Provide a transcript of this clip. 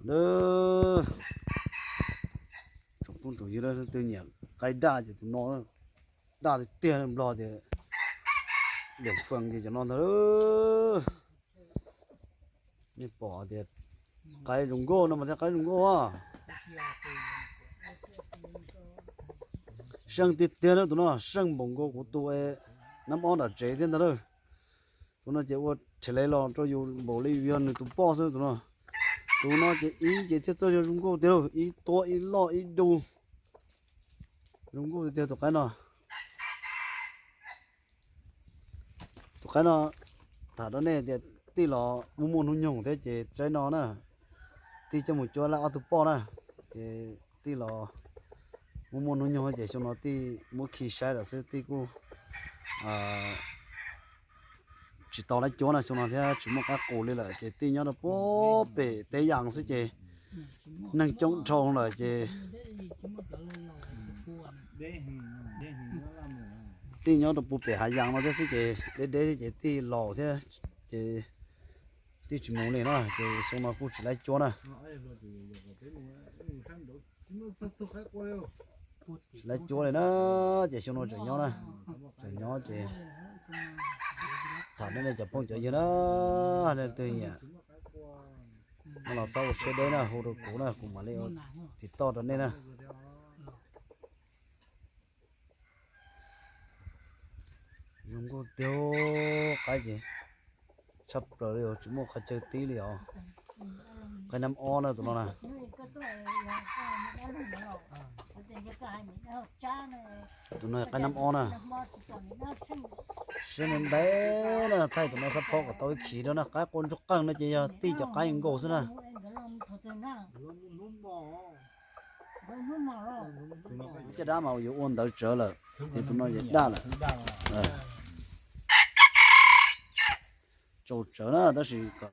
Tsoom phooj tsoom ywg, leej twg nyiam qaib daj ces tus no daj tiag tiag, Nplog tias deem fees ces cov no ntag. Nej pom tias qaib zoo nkauj no mas thiaj qaib zoo nkauj a. Seej tiag tiag na tus no, seej npaum nkaus kuv tus nab ob nram tsev thiab ntag lauj. Tus no ces ua rhev laiv los rau yus npaum li yog nws tus poj xwb tus no. Tus no ces ib ces thiaj txawj yog zoo nkauj tiag lauj, ib tuab ib loj ib du. Zoo nkauj tiag tiag tus qaib no. Tus qaib no tham rau nej tias tij los muaj muaj hnub nyoog thiab ces tsaib no na, tij coj mus cuab laj ob tug poj na, ces tij los muaj muaj hnub nyoog ces xyoo no tij muab khi saib lawm xwb, tij kuj tsis tau laib cuab na xyoo no thiab tsis muaj qaib qus li lawm ces tij nyob rau puag pem teb yas xwb ces neeg coob dhau lawm ces tij nyob rau puag pem hav yas no thiab xwb ces deb deb ces tij laus thiab ces tij tsis mus li na ces xyoo no kuj tsis laib cuab na. Tsis laib cuab li na, ces xyoo no tseem nyob na, tseem nyob ces tham nej cov phooj cov ywg na, leej twg nyiam no los txhob ua siab deb na, hu rau kuv na, kuv mam li tiv toj rau nej na. Zoo nkauj tiag, qaib ces tshaj plaws li os, tsis muaj qhov chaw tib li os. Qaib nab ob na tus no na. Tus no qaib nab ob na. Siab ntev ntev na, thaij tus no xab phob kom tau ib khiv rau na, qaib qua ntsuj qeej no ces yog tij cov qaib nkaus xwb na. Caj dab mas yuav ua ntawv tsawv lawm, ces tus no yuav daj lawm. Tsaus tsawv na tab sis